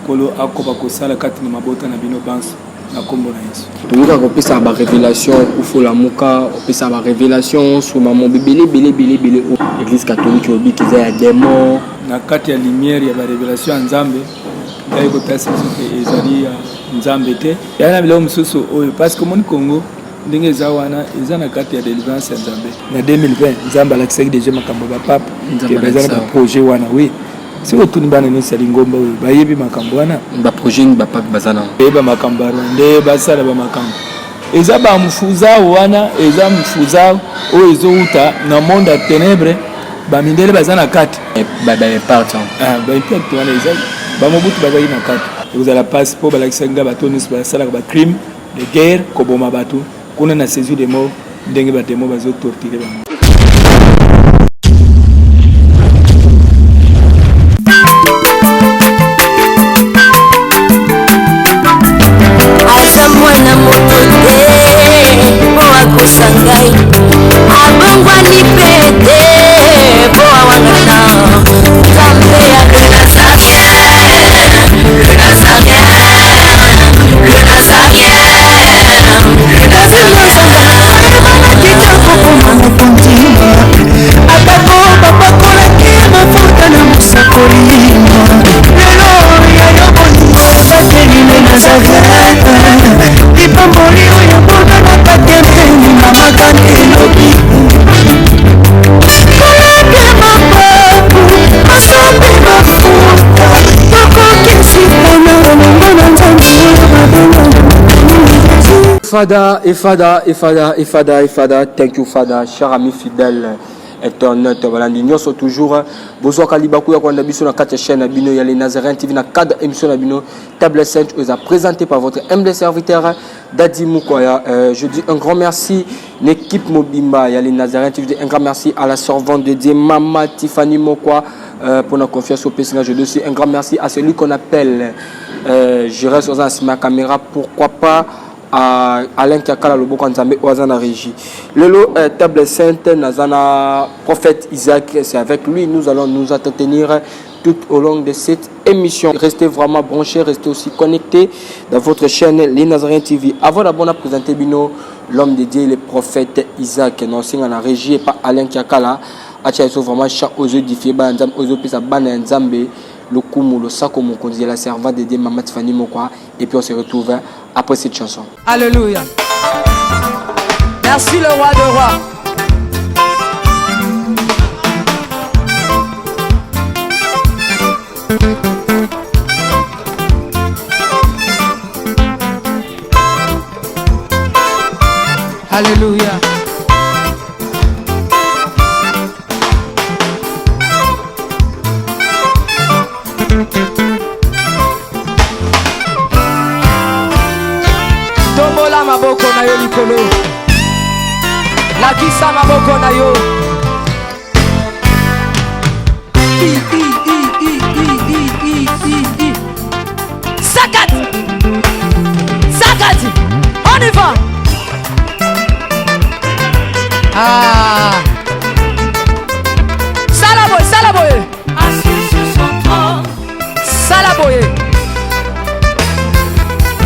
Nkolo akoba kosala kati na mabota na bino banso na nkombo na Yesu. Toyoka kopesa ba révélation kufu lamuka opesa ba révélation sur mamobe ebele ebele ebele ebele oyo église catholique obiki eza ya démon. Na kati ya lumière ya ba révélation ya Nzambe ngai kotalisa biso te ezali ya Nzambe te. Ya na biloko mosusu oyo parce que omoni Congo ndenge eza wana eza na kati ya délivrance ya Nzambe. Na 2020 Nzambe alakisaki déjà makambo ya ba pape ke baza na ba projet wana oui. Soki otuni bana nyonso ya lingomba oyo bayebi makambo wana. Ba projet nini ba pape baza na? Bayeba makambo ya Rwandais basala ba makambo. Eza ba mfuzao wana eza mfuzao oyo ezowuta na monde ya ténèbres ba mindele baza na kati. Ba ba impact wana. Ah, ba impact wana eza ba Mobutu bazalaki na kati. Ekozala pasi mpo balakisaki nga bato nyonso basalaka ba crime de guerre koboma bato kuna na séjour de mort ndenge ba demon bazo torturer bango. Aza mwana moto te po akosa ngai abongwani mpe te po awangana nzambe ya le Nazarien, le Nazarien, le Nazarien, le Nazarien. Kitoko mpona mokonzi atako bapakolaki mafuta na mosakoli lelo ya yo bolingo ebateli le Nazareth lipamboli oyo mona na kati ya mpeni mama kani elobi kolake mapapu basombi mafuta tokokisi mpona bolingo na nzambe oyo babengana. Fada, et Fada, et Fada, et Fada, et Fada, thank you Fada, cher ami fidèle internaute, balandi nyonso toujours bozwaka libaku ya kolanda biso na kati ya chaîne na bino ya les Nazaréens TV na cadre émission na bino Table Sainte oyo eza présenté par votre humble serviteur Dadi Mukwaya. Je dis un grand merci l'équipe mobimba ya les Nazaréens TV, un grand merci à la servante de Dieu Mama Tiffany Mokwa pour la confiance au PSNA. Je dis aussi un grand merci à celui qu'on appelle je reste aux ma caméra, pourquoi pas à Alain Kiakala loboko Nzambe oyo aza na régie. Lelo Table Sainte nazana prophète Isaac, c'est avec lui nous allons nous entretenir tout au long de cette émission. Restez vraiment branchés, restez aussi connectés dans votre chaîne Les Nazaréens TV. Avant d'abord de présenter bino l'homme de Dieu, le prophète Isaac, non c'est la régie et pas Alain Kiakala. Acha eso vraiment chant aux yeux édifiés, ba Nzambe aux yeux pesa bana Nzambe lokumu losako mokonzi ya la servante de Dieu Mama Tiffany Mokwa, et puis on se retrouve après cette chanson. Alléluia. Merci le roi de rois. Alléluia. Tombola maboko na yo likolo, lakisa maboko na yo. I, i, i, i, i, i, i, i, i. Sakati, sakati, on y va. Ah. Sala boye, sala boye. Assis sur son trône. Sala boye.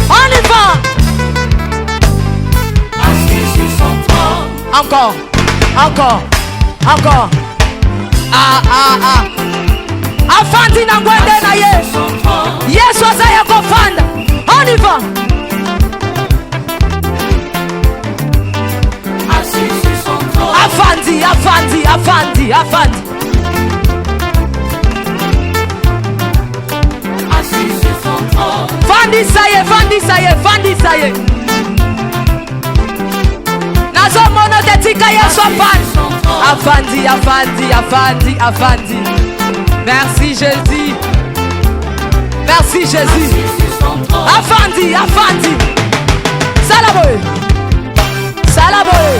On y va. Assis sur son trône. Encore, encore, encore. Ah, ah, ah. Afandi na ngwende na ye. Son trône. Yesu aza ya kofanda. On y va. Assis sur son trône. Afandi, afandi, afandi, afandi. Assis sur son trône. Fandisa ye, fandisa ye, fandisa ye. Nazomona te tika Yesu afandi. Afandi, afandi, afandi, afandi. Merci Jésus. Merci Jésus. Assis sur son trône. Afandi, afandi. Sala boye. Sala boye.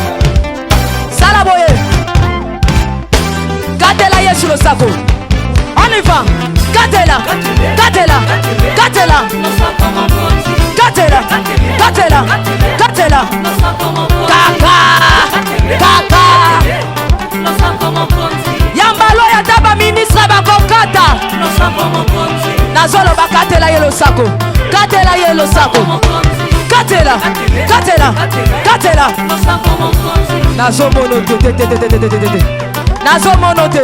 Sala boye. Katela Yesu losako. On y va. Katela. Katela. Katela. Katela. Katela. Katela. Kaka. Kaka. Yambalo ya taba ministre bakokata. Nazoloba, katela ye losako, katela ye losako, katela, katela, katela. Nazomono te, te, te, te, te, te, te, te, te. Nazomono te,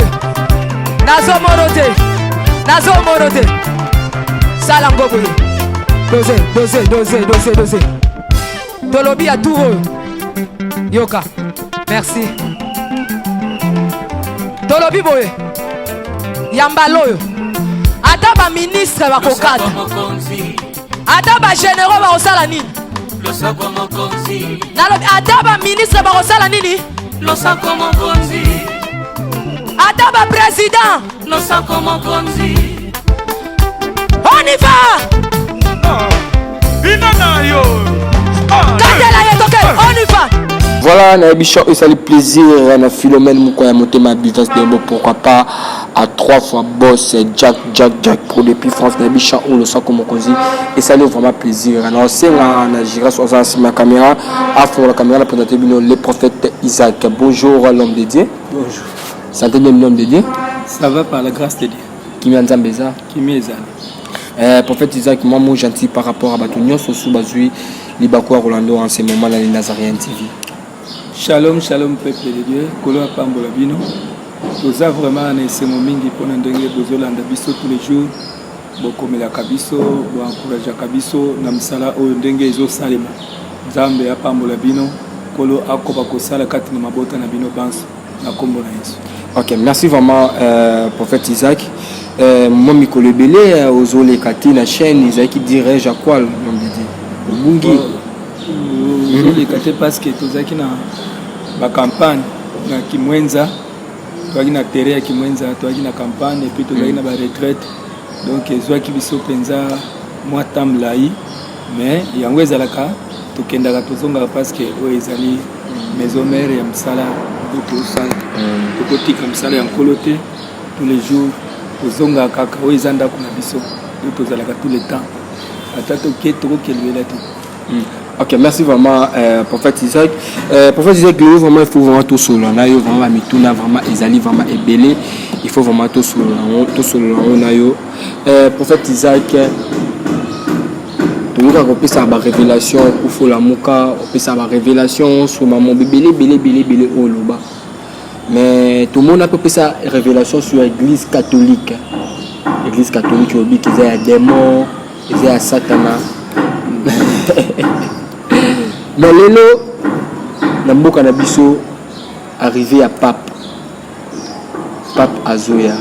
nazomono te, nazomono te. Sala ngo boye, doze, doze, doze, doze, doze. Tolobi ya tour oyo, yoka, merci. Tolobi boye ya mbala oyo, ata baministre bakokata, ata bagénéraux bakosala nini, nalobi ata baministre bakosala nini, Losako mokonzi, ata baprésident. Losako mokonzi. On y va. Bina na yo. Katela ye, toke, on y va. Voilà, nayebi chant esali plaisir na Philomène moko ya motema business debo, pourquoi pas à trois fois boss Jack Jack Jack Pro depuis France. Nayebi chant oyo losako mokonzi esali vraiment plaisir. Na osenga na Giras oza na nsima ya caméra, afongola caméra na présente bino le prophète Isaac. Bonjour, l'homme de Dieu. Bonjour. Santé bien, l'homme de Dieu? Ça va, par la grâce de Dieu. Kimia Nzambe eza. Kimia ezali. Prophète Isaac, moi mot gentil par rapport à bato nyonso su bazwi libaku ya Rolando en ce moment na les Nazaréen TV. Shalom, shalom, peuple de Dieu. Kolo apambola bino. Toza vraiment na esengo mingi mpona ndenge bozolanda biso tous les jours, bokomelaka biso, boencourageaka biso na mosala oyo ndenge ezosalema. Nzambe apambola bino, Nkolo akoba kosala kati na mabota na bino banso na nkombo na Yesu. Ok, merci vraiment, prophète Isaac. Moi mikolo ebele ozoleka te na chaîne, ezalaki dirais-je à quoi, l'homme de Dieu? Obungi. Ozoleka te parce que tozalaki na bacampagne na Kimwenza, tozalaki na terrain ya Kimwenza, tozalaki na campagne et puis tozalaki na baretraite, donc ezwaki biso mpenza mwa temps molai. Mais yango ezalaka, tokendaka, tozongaka, parce que oyo ezali maison mère ya mosala oyo tozosala. Tokotika mosala ya Nkolo te. Tous les jours tozongaka kaka, oyo eza ndako na biso oyo tozalaka tout le temps, ata toke tokokelwela te. Ok, merci vraiment, prophète Isaac. Prophète Isaac, vraiment, il faut vraiment tout solo. Na yo, vraiment, mituna, vraiment, ezali, vraiment, ebele. Il faut vraiment tout solo, tout solo, na yo. Prophète Isaac, toyoka kopesa barévélation, kufolamuka, opesa barévélation sur mamo ebele ebele ebele ebele oyo oloba. Mais tomona mpe opesa révélation sur Église catholique. Église catholique olobiki eza ya démon, eza ya satana. Mais lelo na mboka na biso, arrivé ya pape, pape azoya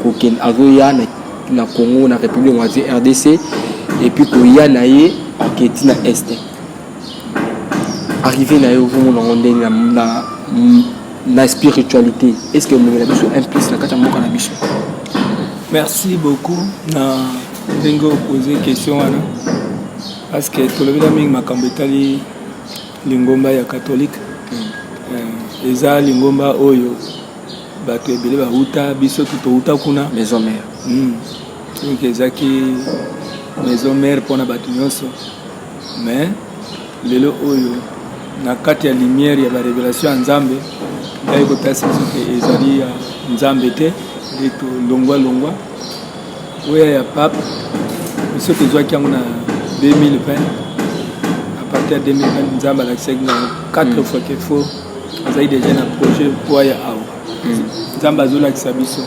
kokende, azoya na Congo, na République démocratique RDC, et puis koya na ye aketi na Est. Arrivé na ye, ozomona yango ndenge na spiritualité, est ce que omemela biso un plus na kati ya mboka na biso? Merci beaucoup na ndenge opose question wana, parce que tolobela mingi makambo etali lingomba ya catholique. Eza lingomba oyo bato ebele bauta, biso tu touta kuna. Maison mère. Donc ezalaki maison mère mpona bato nyonso. Mais lelo oyo, na kati ya lumière ya barévélation ya Nzambe, ngai kotalisa biso ke ezali ya Nzambe te, nde tolongwa-longwa. Oyo ya pape, biso tozwaki yango na 2020. À partir ya 2020, Nzambe alakisaki nga quatre fois ke fo azali déjà na projet po aya awa. Nzambe azolakisa biso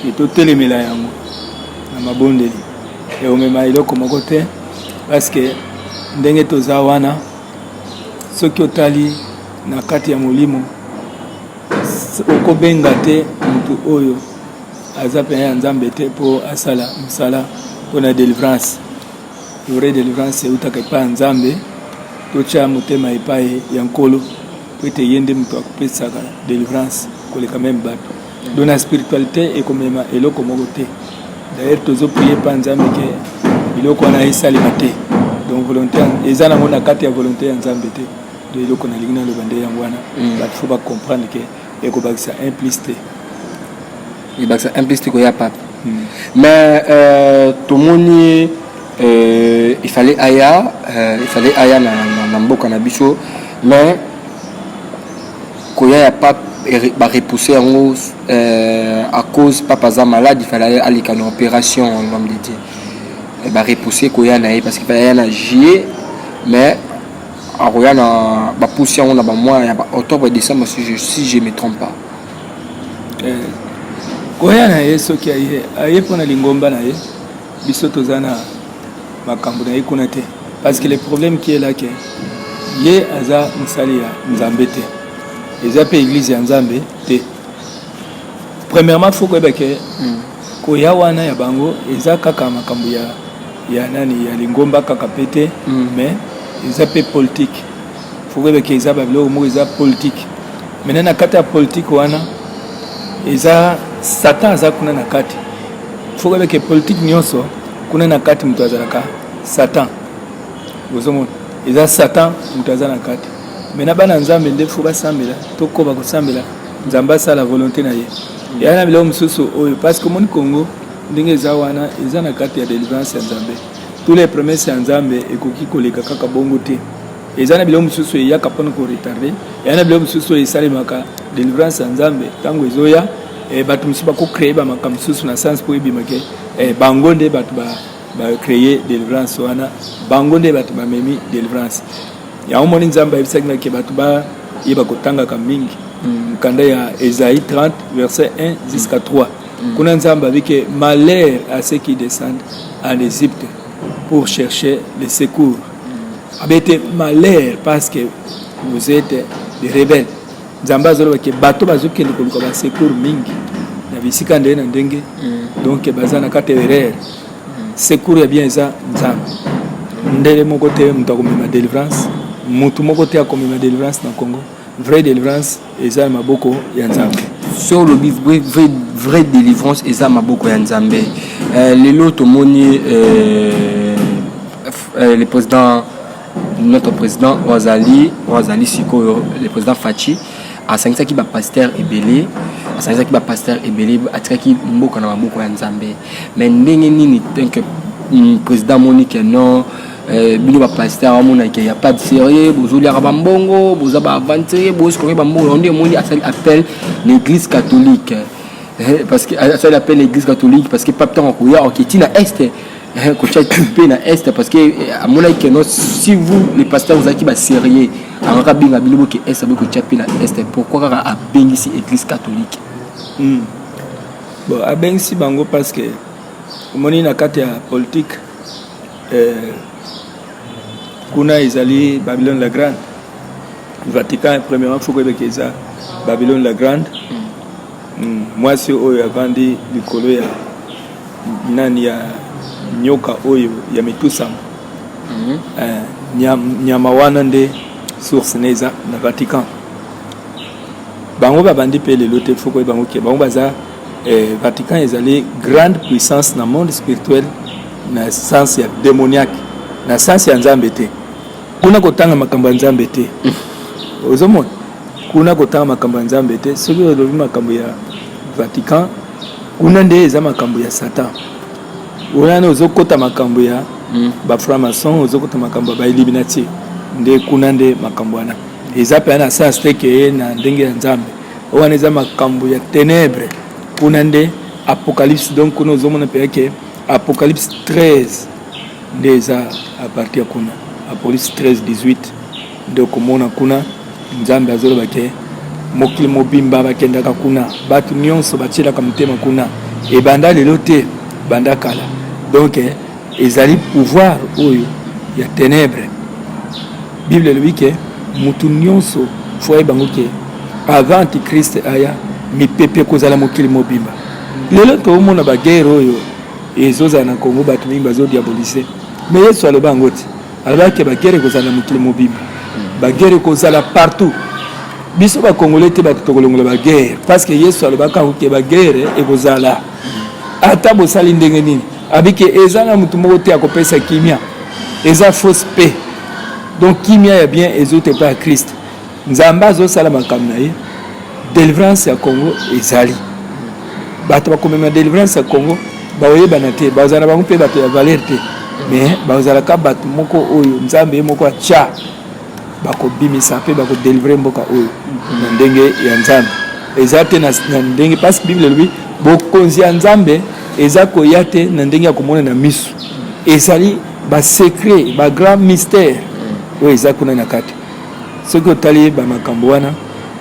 e totelemela yango na mabondeli. Eomema eloko moko te, parce que ndenge toza wana, soki otali na kati ya molimo, okobenga te motu oyo aza pene ya Nzambe te mpo asala mosala mpona délivrance. Vraie délivrance eutaka epai ya Nzambe. Totya motema epai ya Nkolo po ete ye nde moto akopesaka délivrance koleka même bato. Donc na spiritualité ekomema eloko moko te. D'ailleurs tozoprier epai Nzambe ke biloko wana esalema te. Donc volonté eza nango na kati ya volonté ya Nzambe te. Donc eloko nalingi naloba nde yango wana. Bato faut bacomprendre ke ekobakisa un plus te. Ebakisa un plus te koya pape. Mais tomoni il fallait aya, il fallait aya na mboka na biso. Mais koya ya pape Ba repousser yango euh, à cause papa aza malade, il fallait aleka na opération, l'homme de Dieu. Ba repousser koya na ye parce qu'il fallait aya na juillet, mais akoya na bapusi yango na bamois ya ba octobre, décembre, si je me trompe pas. Eh, koya na ye, soki aye, aye mpona lingomba na ye. Biso toza na makambo na ye kuna te, parce que le problème qui est là, ke ye aza mosali ya Nzambe te, eza mpe église ya Nzambe te. Premièrement, faut koyeba ke koya wana ya bango eza kaka makambo ya nani, ya lingomba kaka pe te, mais eza mpe politique. Faut koyeba ke eza babiloko moko eza politique. Maintenant, na kati ya politique wana, eza Satan aza kuna na kati. Faut koyeba ke politique nyonso, kuna na kati moto azalaka Satan. Ozomona, eza Satan moto aza na kati. Maintenant, bana Nzambe nde faut basambela, tokoba kosambela, Nzambe asala volonté na ye. Eya na biloko mosusu oyo, parce que omoni Congo ndenge eza wana, eza na kati ya délivrance ya Nzambe. Tous les promesses ya Nzambe ekoki koleka kaka bongo te. Eza na biloko mosusu eyaka mpona koretarder, eya na biloko mosusu oyo esalemaka. Délivrance ya Nzambe, ntango ezoya, bato mosusu bakocréer bamakambo mosusu na sens mpo ebimake bango nde bato bacréer délivrance wana, bango nde bato bamemi délivrance yango. Moni Nzambe ayebisaki nake bato bayeba kotangaka mingi mokanda ya Esaïe 30 verset 1 jusqu'à 3. Kuna Nzambe abike: "Malheur à ceux qui descendent en Égypte pour chercher le secours." Abete malheur parce que vous êtes des rebelles. Nzambe azoloba ke bato bazokende koluka basecours mingi na bisika ndenge na ndenge, donc baza na kati ya erreur. Secours ya bien eza Nzambe. Ndele moko te moto akomema délivrance, motu moko te akomema délivrance na Congo. Vraie délivrance eza na maboko ya Nzambe. So olobi vrai, vrai, vraie délivrance eza maboko ya Nzambe. Lelo tomoni le président, notre président oyo azali, oyo azali sikoyo, le président Fatshi, asangisaki bapasteur ebele, asangisaki bapasteur ebele, atikaki mboka na maboko ya Nzambe. Mais ndenge nini tant que président amoni ke non, bino bapasteur, amonaki ya pas de sérieux, bozoliaka bambongo, boza baaventurier, boescroquer bambongo, nde omoni asali appel l'église catholique, parce que asali appel l'église catholique, parce que pape ntango akoya, oketi na Est, kotia mpe na Est, parce que amonaki ke non, si vous les pasteurs ozalaki basérieux, angaka abenga bino boke Est, aboki kotia mpe na Est. Pourquoi kaka abengisi église catholique? Bon, abengisi bango parce que omoni, na kati ya politique, kuna ezali Babylone la Grande, Vatican. Premièrement, faut koyebeka eza Babylone la Grande. Mwasi oyo avandi likolo ya nani, ya nyoka oyo ya mitusama, nyama wana nde source ne eza na Vatican. Bango babandi mpe lelo te. Faut koyeba bango ke bango baza, Vatican ezali grande puissance na monde spirituel, na sens ya démoniaque, na sens ya Nzambe te. Kuna kotanga makambo ya Nzambe te. Ozomona, kuna kotanga makambo ya Nzambe te. Soki olobi makambo ya Vatican, kuna nde eza makambo ya Satan. Wana ozokota makambo ya bafranc-maçon, ozokota makambo ya bailluminati. Nde kuna nde makambo wana eza mpenza na sens te ke na ndenge ya Nzambe. Wana eza makambo ya ténèbre. Kuna nde Apocalypse. Donc kuna ozomona mpenza ke Apocalypse 13 nde eza à partir kuna, Apocalypse 13 18 nde okomona kuna Nzambe azoloba ke mokili mobimba bakendaka kuna, bato nyonso batielaka motema kuna. Ebanda lelo te, banda kala. Donc ezali pouvoir oyo ya ténèbre. Bible elobi ke motu nyonso faut ayebango ke avant antichrist aya, mipepe ekozala mokili mobimba. Lelo toomona baguerre oyo ezozala na Congo, bato mingi bazodiaboliser, mais Yesu aloba yango te. Alobaki baguerre ekozala na mokili mobimba, baguerre ekozala partout. Biso bakongole te bato tokolongola baguerre, parce que Yesu alobaka yango ke baguerre ekozala ata bosali ndenge nini. Abike eza na motu moko te akopesa kimia, eza fausse paix. Donc kimia ya bien ezota epai ya Christ. Nzambe azosala makambo na ye. Délivrance ya Congo ezali, bato bakomema délivrance ya Congo bakoyebana te, bazala na bango mpe bato ya valeur te, mais bazalaka bato moko oyo Nzambe ye moko atya, bakobimisa mpe bakodélivrer mboka oyo na ndenge ya Nzambe. Eza te na ndenge, parce que Bible elobi bokonzi ya Nzambe eza koya te na ndenge ya komona na miso, ezali ba secret, ba grand mystère oyo eza kuna na kati. Soki otali ba makambo wana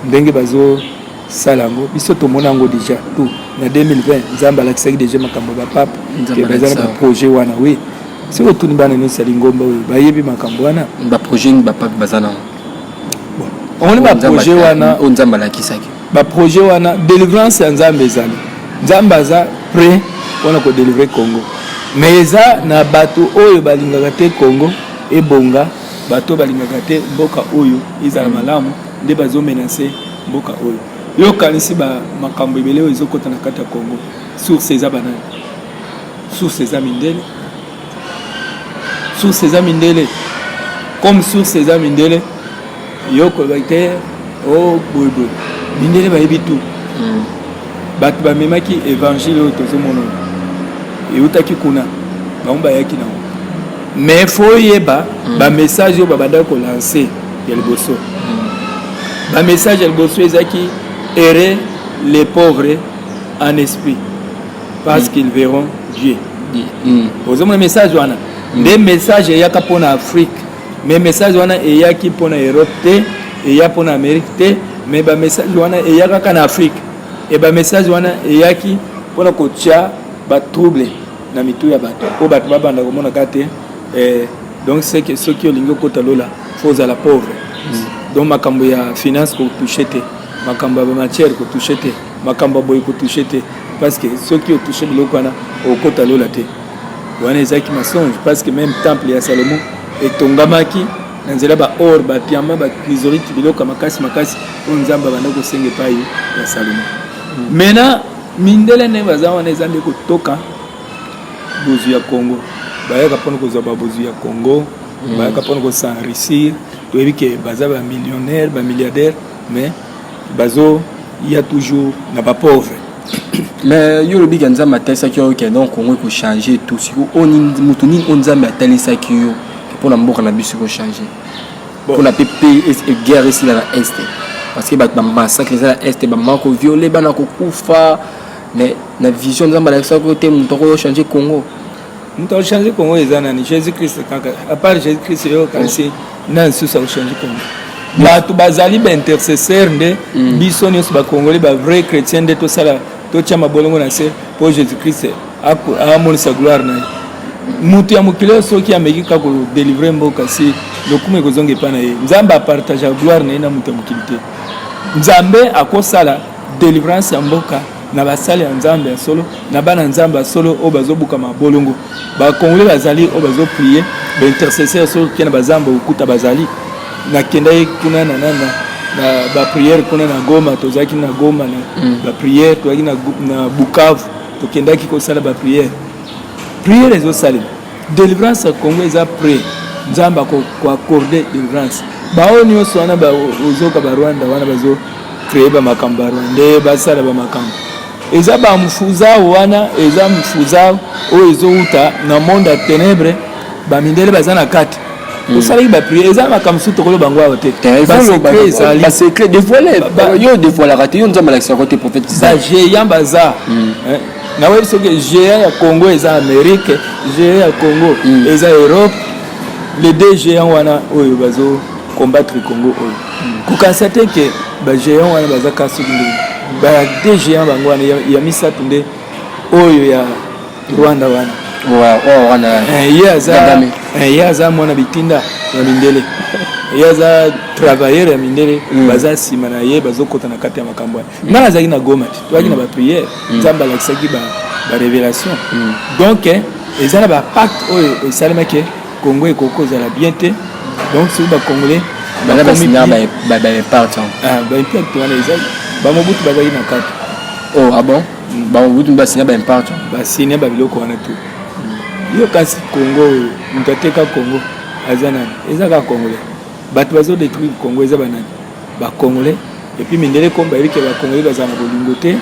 ndenge bazosala yango, biso tomona yango déjà tout na 2020. Nzambe alakisaki déjà makambo ya bapape ke baza na baprojet wana. Oui, soki otuni bana nyonso ya lingomba oyo bayebi makambo wana. Baprojet nini bapape baza nango? Omoni baprojet wana. Oyo Nzambe alakisaki. Baprojet wana, délivrance ya Nzambe ezali. Nzambe aza prêt mpona kodélivrer Congo, mais eza na bato oyo balingaka te Congo ebonga, bato balingaka te mboka oyo ezala malamu, nde bazomenacer mboka oyo. Yo okanisi makambo ebele oyo ezokɔta na kati ya Congo, source eza banani? Source eza mindele, source eza mindele. Comme source eza mindele, yo koloba te o boyeboye, mindele bayebi tout. Bato bamemaki évangile oyo tozomona oyo eutaki kuna, bango bayaki nango. Mais faut oyeba bamessage oyo babandaki kolancer ya liboso. Bamessage ya liboso ezalaki: "Heureux les pauvres en esprit, parce qu'ils verront Dieu." Ozomona message wana nde message eyaka mpona Afrique, mais message wana eyaki mpona Europe te, eya mpona Amérique te, mais bamessage wana eya kaka na Afrique. E bamessage wana eyaki mpona kotia batrouble na mitu ya bato, mpo bato babanda komona kaka te. Donc c'est que soki olingi okota lola, faut ozala pauvre. Donc makambo ya finance kotoucher te, makambo ya bamatière kotoucher te, makambo ya boye kotoucher te, parce que soki otoucher biloko wana, okota lola te. Wana ezalaki mensonge, parce que même temple ya Salomon etongamaki na nzela baor, badiamant, bachrysolite, biloko ya makasi makasi oyo Nzambe abanda kosenga epai ya Salomon. Maintenant mindele ndenge baza wana, eza nde kotoka bozwi ya Congo. Bayaka mpona kozwa babozwi ya Congo, bayaka mpona kos'enrichir. Toyebi ke baza bamillionnaire, bamilliardaire, mais bazoya toujours na bapauvre. Mais yo olobi ke Nzambe atalisaki yo ke donc Congo ekochanger tout. Siko oyo moto nini oyo Nzambe atalisaki yo mpona mboka na biso ekochanger, mpona mpe pe guerre esila na Est? Parce que bato bamassacre eza na Est, bamama kovioler, bana kokufa. Mais na vision, Nzambe alakisaki yo te moto akoyo changer Congo? Moto akochanger Congo eza nani? Jésus Christ kaka. À part Jésus Christ, yo kasi nani lisusu akochanger Congo? Bato bazali baintercesseur nde biso nyonso bacongolais, bavrai chrétien nde tosala, totia mabolongo na se mpo Jésus Christ amonisa gloire na ye. Moto ya mokili oyo soki ameki kaka kodélivrer mboka, si lokumu ekozonga epai na ye. Nzambe apartage gloire na ye na moto ya mokili te. Nzambe akosala délivrance ya mboka na basali ya Nzambe ya solo, na bana Nzambe ya solo oyo bazobuka mabolongo. Bacongolais bazali oyo bazoprier, baintercesseur. Soki okende bazamba, okuta bazali. Nakendaki kuna na baprière kuna na Goma, tozalaki na Goma na baprière, tozalaki na Bukavu, tokendaki kosala baprière. Prière ezosalema, délivrance ya Congo eza prêt. Nzambe akoaccorder délivrance. Baoyo nyonso wana ozoka Barwanda wana bazocréer bamakambo, Barwandais basala bamakambo, eza bamfuzao wana, eza mfuzao oyo ezowuta na monde ya ténèbre. Bamindele baza na kati. Osalaki baprière, eza makambo mosusu tokoloba bango awa te. Basecret ezali. Basecret dévoile. Yo dévoilaka te, yo Nzambe alakisaka te, prophète. Bagéant baza. Nayebi soki géant ya Congo eza Amérique, géant ya Congo eza Europe. Les deux géants wana oyo bazo combattre Congo oyo, kokanisa te ke bagéant wana baza ka soki ndenge ba deux géants bango wana ya misato nde oyo ya Rwanda wana. Wana. Ye aza mwana bitinda ya mindele, ye aza travailleur ya mindele. Baza nsima na ye, bazokɔta na kati ya makambo wana. Ngai nazalaki na Goma te, toyaki na baprière, Nzambe alakisaki barévélation. Donc eza na bapacte oyo esalemaki, Congo ekoki kozala bien te. Donc soki bacongolais baimpact baimpact wana ezali, bamobutu bazalaki na kati. Oh, ah bon, bamobutu basinya baimpact? Basinya babiloko wana te. Yo kasi Congo oyo, moto ateka Congo aza nani? Eza kaka Congolais. Bato bazodétruire Congo eza banani? Bacongolais. Et puis mindele komba bayebi ke bacongolais bazala na bolingo te,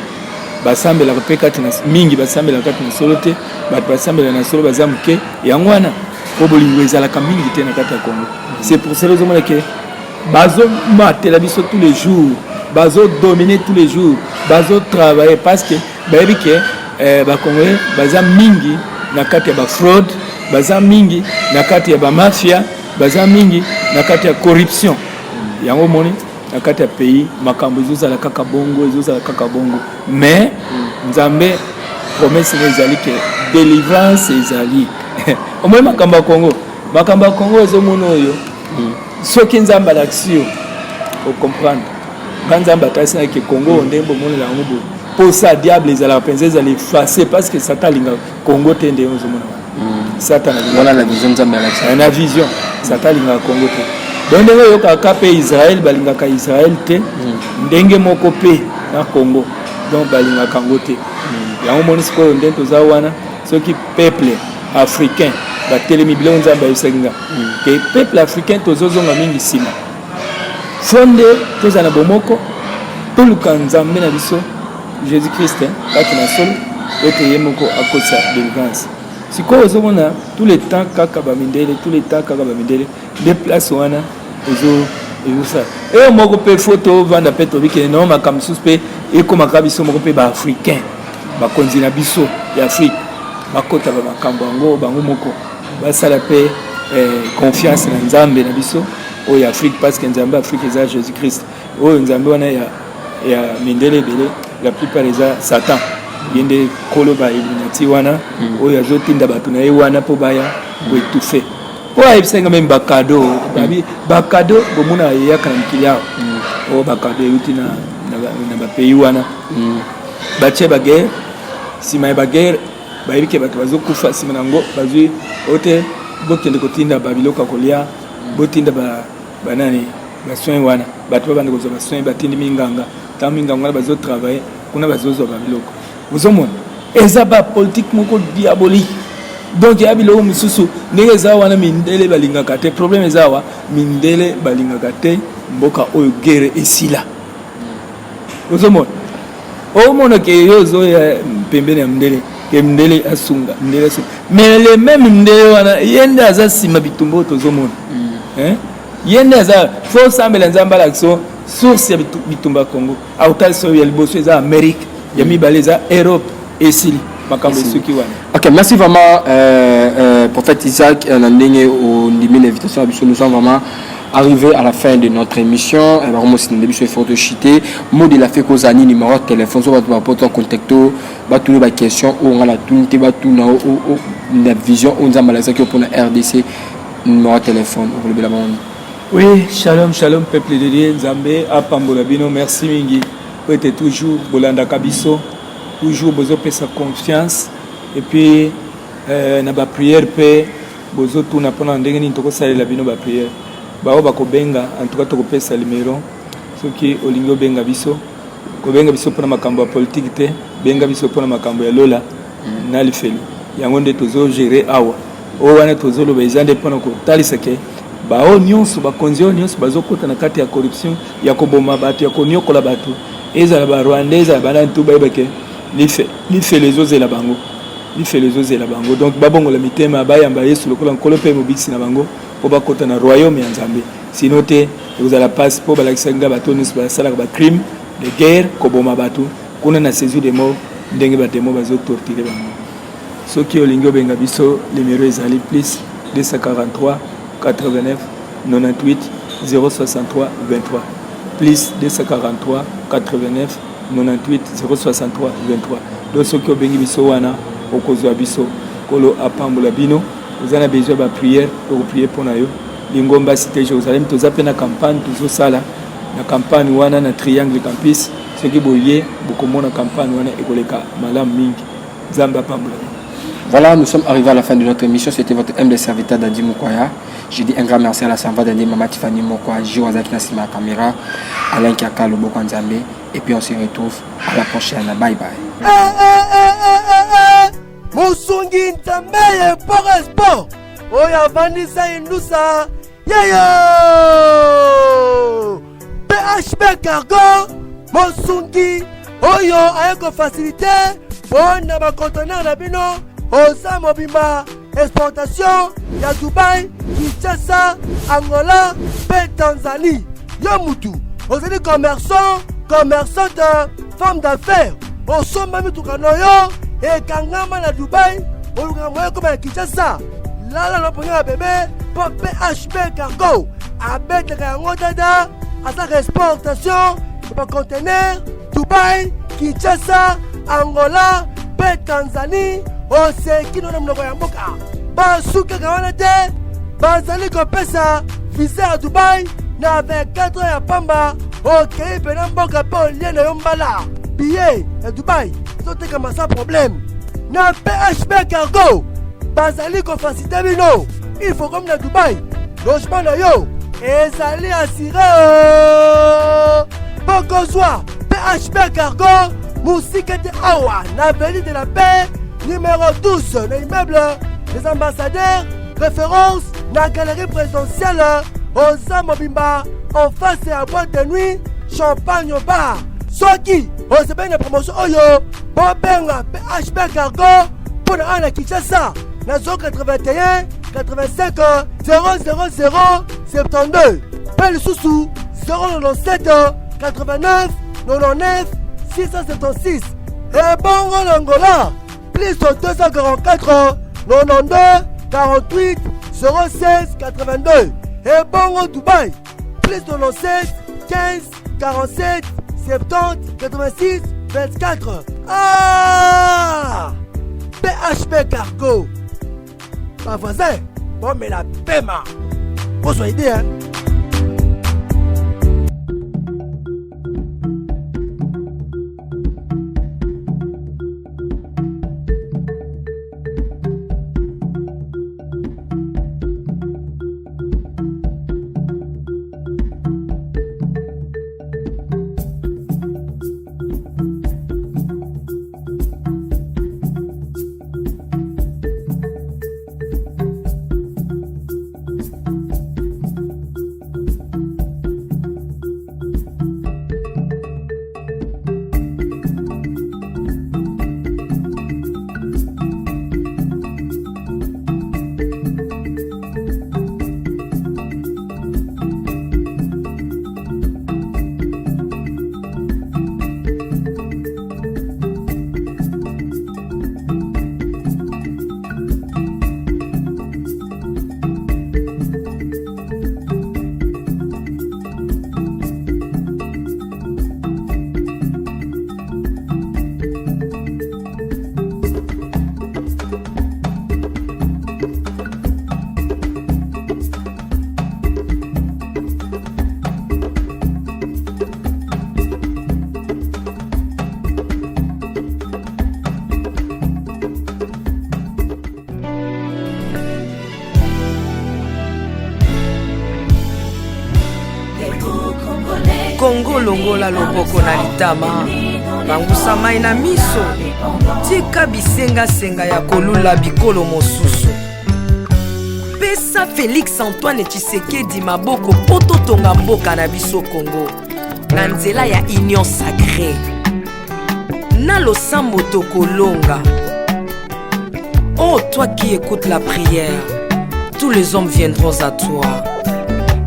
basambelaka mpe kati na mingi, basambelaka kati na solo te. Bato basambelaka na solo baza moke. Yango wana po bolingo ezalaka mingi te na kati ya Congo. C'est pour cela ozomona ke bazomatela biso tous les jours. Bazo dominer tous les jours, bazo travailler parce que bayebi ke eh, ba Congolais baza mingi na kati ya ba fraude, baza mingi na kati ya ba mafia, baza mingi na kati ya corruption. Yango moni na kati ya pays makambo ezozala kaka bongo, ezozala kaka bongo. Mais Nzambe promesse na ezali ke delivrance ezali. Omoni makambo ya Congo, makambo ya Congo ezomona oyo soki Nzambe alakisi yo ocomprendre. Nga Nzambe atalisi na ke Congo ndenge bomonela yango boye, posa diable ezalaka mpenza ezala efface parce que Satan alingaka Congo te ndenge ozomona wana. Satan alingaka na vision Nzambe alakisi na vision Satan alingaka Congo te. Donc ndenge oyokaka mpe Israël balingaka Israël te, ndenge moko mpe na Congo donc balingaka yango te. Yango moni sikoyo ndenge toza wana, soki peuple africain batelemi biloko Nzambe ayebisaki nga ke peuple africain tozozonga mingi nsima, fonde tozala na bomoko, toluka Nzambe na biso Jésus Christ kati na solo ete ye moko akotisa délivrance. Sikoyo ozomona tout le temps kaka bamindele, tout le temps kaka bamindele nde place wana ezosala eyo moko mpe fo tovanda mpe tobikende no makambo mosusu mpe ekomaka biso moko mpe baafricain, bakonzi na biso ya Afrique bakota ba makambo yango bango moko basala mpe confiance na Nzambe na biso oyo Afrique, parce que Nzambe Afrique eza Jésus Christ. Oyo Nzambe wana ya mindele ebele la plupart eza Satan, ye nde kolo ba Illuminati wana oyo azotinda bato na ye wana mpo baya koétouffe. Mpo ayebisaki nga meme bakado babi bakado bomona eyaka na mikili awa, oyo bakado euti na bapays wana, batie baguerre, nsima ya baguerre bayebi ke bato bazokufa, nsima na yango bazwi oyo te bokende kotinda babiloko ya kolia, botinda banani basoin wana, bato babanda kozwa basoin, batindi minganga, ntango minganga wana bazotravaille kuna bazozwa babiloko. Ozomona eza bapolitike moko diabolique. Donc ya biloko mosusu ndenge eza wana mindele balingaka te. Problème eza awa, mindele balingaka te mboka oyo guerre esila. Ozomona omona ke yo ozoya pembeni ya mindele ke mindele asunga, mindele asunga, mais le même mindele wana ye nde aza nsima bitumba oyo tozomona. Ye nde aza fo osambela Nzambe alakisa source ya bitumba ya Congo. Akotalisa oyo ya liboso eza Amérique, ya mibale eza Europe, esili makambo esuki wana. Ok, merci vraiment prophète Isaac na ndenge ondimi na invitation ya biso. Nous sommes vraiment arrivés à la fin de notre émission. Vraiment si biso il faut te chuter mot de la fin kozani numéro de téléphone so bato bapoto contacto batuni ba question oyo nga natuni te, batuna na vision oyo Nzambe alakisaki yo mpona RDC, numéro de téléphone okolobela bango. Oui, shalom, shalom, peuple de Dieu, Nzambe apambola bino, merci mingi. Po ete toujours bolandaka biso, toujours bozopesa confiance et puis na ba prière pe bozotuna mpona ndenge nini tokosalela bino ba prière. Bao bakobenga, en tout cas tokopesa numéro soki olingi obenga biso, kobenga biso mpona makambo ya politique te, benga biso mpona makambo ya lola na lifelo. Yango nde tozogere awa. Oyo wana tozoloba eza nde mpona kotalisa ke bao nyonso bakonzi oyo nyonso bazokota na kati ya corruption, ya koboma bato, ya koniokola bato, ezala ba Rwandais, ezala banani, to bayeba ke lifelo ezozela bango, lifelo ezozela bango. Donc babongola mitema, bayamba Yesu lokola Nkolo mpe mobikisi na bango mpo bakota na royaume ya Nzambe. Sino te ekozala mpasi, mpo balakisaki nga bato nyonso basalaka ba crime de guerre, koboma bato kuna na séjour de mort, ndenge bademo bazotortire bango. Soki olingi obenga biso, numéro ezali plus 243 89 98 063 23, plus 243 89 98 063 23. Donc soki obengi biso wana okozwa biso. Kolo apambola bino. Oza na besoin ba prière, tokoprie mpo na yo. Lingomba Cité Jérusalem, toza mpe na campagne tozosala na campagne wana na Triangle Campus. Soki boye bokomona campagne wana ekoleka malamu mingi. Nzambe apambola bino. Voilà, nous sommes arrivés à la fin de notre émission. C'était votre humble serviteur Dadi Mukwaya. Je dis un grand merci à la Samba Dadi, Mama Tiffany Mokwa, Gio Azaki na sima caméra, Alain Kiaka, Loboko Nzambe. Et puis on se retrouve à la prochaine. Bye bye. Eh, eh, eh, eh, eh, eh. Mosungi Nzambe ye port sport oyo avandisa indusa yeyo PHB Cargo mosungi oyo aye kofasilite mpo na bakontenere na bino oza mobimba exportation ya Dubai, Kinshasa, Angola mpe Tanzanie. Yo mutu ozali commerçant. Commerçante, femme d'affaires, osomba mituka na yo ekangama na Dubai, olukaka moyen ekoma na Kinshasa. Lala na pongi ya bebe mpo PHB Cargo abetaka yango dada, asalaka exportation ya bacontener Dubai, Kinshasa, Angola mpe Tanzanie. Oseki no na monoko ya mboka. Basukaka wana te, bazali kopesa visa ya Dubai na 24 heures ya pamba. Okei mpena mboka mpe olie na yo mbala. Billet ya Dubai ezotekama sans problème na PHB Cargo. Bazali kofasite bino il faut comme na Dubai, logement na yo ezali assuré. Bokozwa PHB Cargo mosika te, awa na avenue de la Paix numéro 12, na immeuble des ambassadeurs, référence na galerie présidentielle. Oza mobimba en face ya boîte de nuit Champagne Bar. Soki osepeli na promotion oyo, bobenga PHB Cargo mpo na awa na Kinshasa na 081 85 000 72, mpe lisusu 097 89 99 676. Ebongo na Angola, plus 244 92 48 06 82. Ebongo Dubai, plus 97 15 47 70 86 24. Ah, PHP Cargo, bavoisin bomela pema, bozwa idée, hein? Kongo, longola loboko na litama, pangusa mai na miso, tika bisengasenga ya kolula bikolo mosusu. Pesa Félix Antoine Tshisekedi maboko mpo totonga mboka na biso Kongo na nzela ya Union Sacrée. Na losambo tokolonga. Oh, toi qui écoutes la prière, tous les hommes viendront à toi.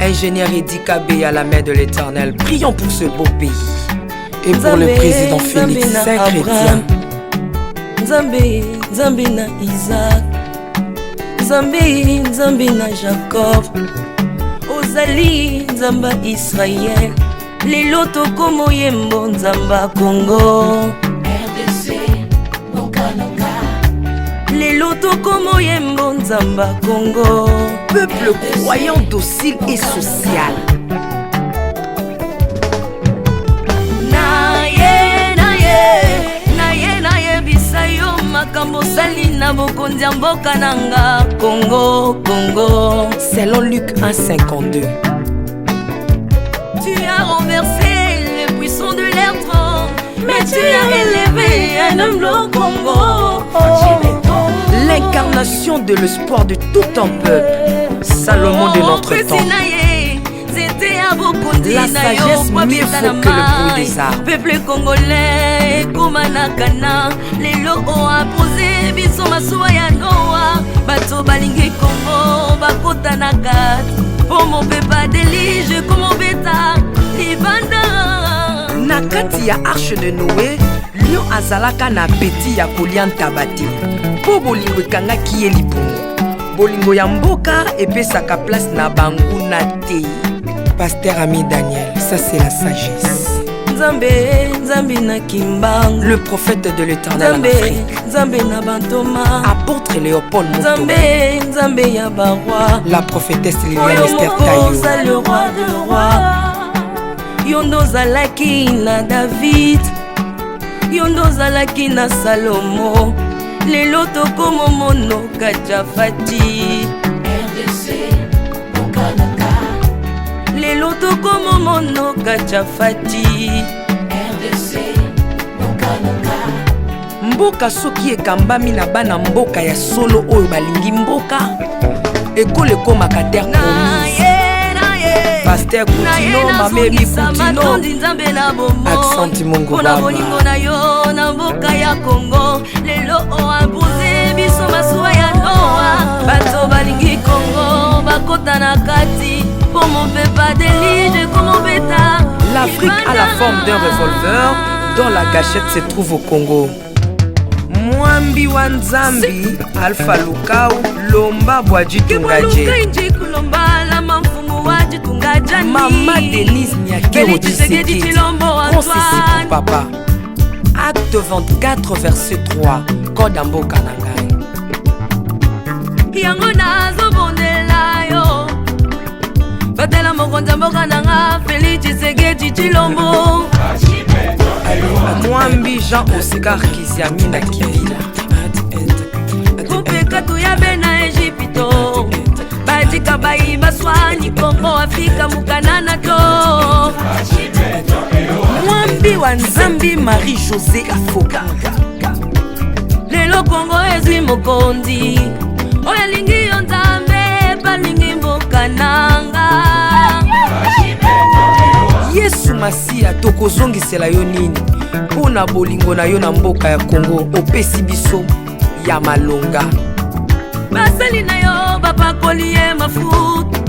Ingénieur Eddy Kabeya, la main de l'Éternel, prions pour ce beau pays. Et pour le président Félix, saint chrétien. Nzambe, Nzambe na Isaac, Nzambe, Nzambe na Jacob, ozali Nzambe ya Israel. Lelo tokomoyembo Nzambe ya Congo. RDC, mboka na nga. Lelo tokomoyembo Nzambe ya Congo. Peuple croyant, docile et social. Na ye, na ye, na ye, nayebisa yo makambo osali na bokonzi ya mboka na nga Congo, Congo. Selon Luc 1,52. Tu as renversé les puissants de l'air, mais tu as élevé un homme au Congo. L'incarnation de l'espoir de tout un peuple. Salomon de notre temps. La sagesse mieux vaut que le bruit des armes. Peuple congolais ekóma na kana. Lelo oapose biso masuwa ya Noa. Bato balingi Kongo bakota na kati mpo mopepa déluge ekomobeta libanda. Na Kati ya Arche de Noe, lion azalaka na apeti ya kolia ntaba te mpo bolingo ekangaki ye libumu. Bolingo ya mboka epesaka place na banguna te. Pasteur Ami Daniel, ça c'est la sagesse. Nzambe, Nzambe na Kimbangu. Le prophète de l'Éternel en Nzambe, Afrique. Nzambe na bantoma. Apôtre Léopold Mutombo. Nzambe, Nzambe ya ba roi. La prophétesse Liliane Oyo Esther moko Tayo. oza le roi de roi. Yo nde ozalaki na David, yo nde ozalaki na Salomo, lelo tokomomono Kajafati. RDC, mboka na nga. Lelo tokomomono Kajafati. RDC, mboka na nga. Mboka soki ekambami na bana mboka ya solo oyo balingi mboka, ekolo ekomaka terre promise. Pasteur Kutino, Mama Emi Kutino, matondi Nzambe na bomoi Accent Mongo mpona Baba. bolingo na yo na mboka ya Kongo. Lelo oimpose biso masuwa ya Noa. Bato balingi Kongo bakota na kati mpo mopepa delige komobeta. L'Afrique a la forme d'un revolver dont la gâchette se trouve au Congo. Mwambi wa Nzambi, Alpha Lukau, Lomba Bwadji Tungaje. Mama Denise Nyakero Félix Tshisekedi Tshisekedi, Tshilombo Conseil Antoine. pour papa. Acte 24 verset 3, Code ya mboka na ngai. Yango nazobondela yo, batela mokonzi ya mboka na nga Félix Tshisekedi Tshilombo. Mwambi Jean Oscar Kiziamina Kibila. Kupeka tuyabe na Egypto, badika bayi baswani Kongo Afrika mukanana to. Mwambi wa Nzambi Marie-Josée Afoka. Lelo Kongo ezwi mokonzi oyo alingi yo Nzambe, balingi mboka nanga. Yesu Masiya, tokozongisela yo nini mpo na bolingo na yo na mboka ya Kongo opesi biso ya malonga. Basali na yo bapakoli ye mafuta,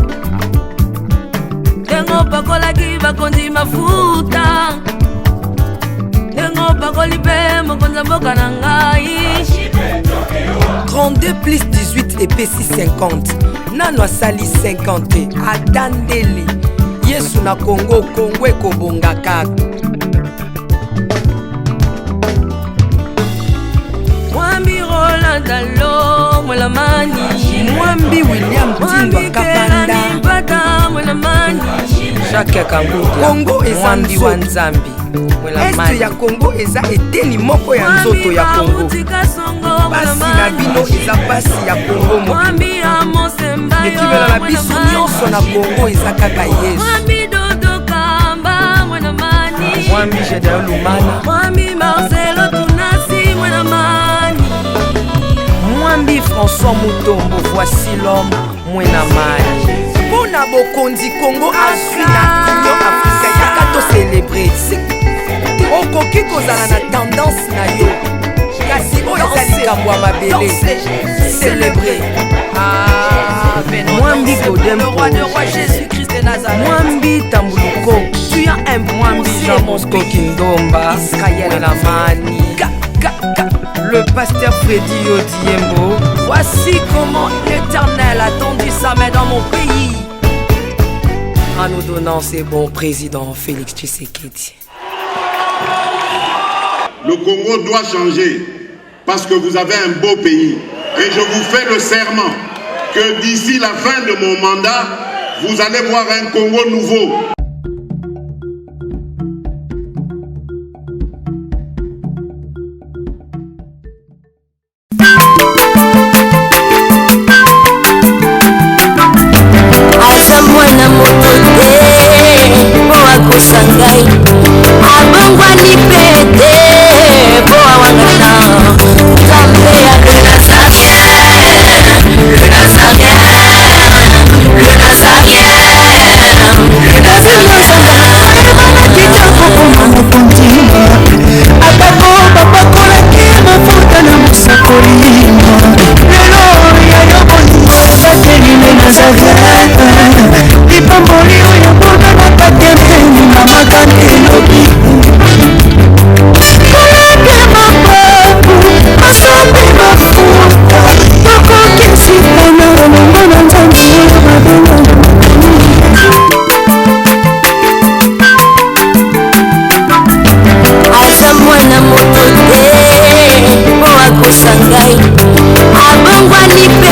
ndenge opakolaki bakonzi mafuta, ndenge opakoli mpe mokonzi ya mboka na ngai. 32 plus 18 epesi 50, nano asali 50 te, ata ndele. Yesu na Kongo, Kongo ekobonga kaka. Mwambi Roland Dalo Mwelamani. Mwambi William Tindwa Mwambi Kapanda. Kelani Mpata Mwelamani. Jacques Kangudia. Kongo eza Mwambi wa nzoto. Nzambi Este ya Kongo eza eteni moko ya nzoto ya Mwambi Kongo. Bauti Kasongo Pasi na bino eza pasi ya Kongo mobimba. Mwambi Amos Mbayo Ekimelo na biso Mwelamani. nyonso na Kongo eza kaka Yesu. Mwambi Dodo Kamba Mwelamani. Mwambi Gedeon Lumana. Mwambi Marcelo Tunasi Mwelamani. Mwambi François Mutombo, voici l'homme Mwenamani. Mpo na bokonzi Kongo azwi na Union Africaine, yaka tocelebre. Okoki kozala na tendance na yo, kasi oyo eza likambo ya mabele. Celebre. Mwambi Godem, Le roi de roi Jésus-Christ de Nazareth. Mwambi Tambuluko, Tu as imposé Mwambi Jean mon Bosco pays. Kindomba, Israël Mwenamani. Le pasteur Freddy Yodiembo. Voici comment l'Éternel a tendu sa main dans mon pays en nous donnant ce bon président Félix Tshisekedi. Le Congo doit changer parce que vous avez un beau pays. Et je vous fais le serment que d'ici la fin de mon mandat, vous allez voir un Congo nouveau. Aza mwana moto te mpo akosa ngai, abongwani mpe te mpo awangana. Nzambe ya le Nazarien, le Nazarien, le Nazarien, le Nazarien. Kitoko koma mokonzi, atako bapakolaki mafuta na mosakoli. Lelo ya yo bolingo ebateli nde Nazaret, lipamboli oyo bonanaka te mpe mamakangi elobi. na ngai abongwani.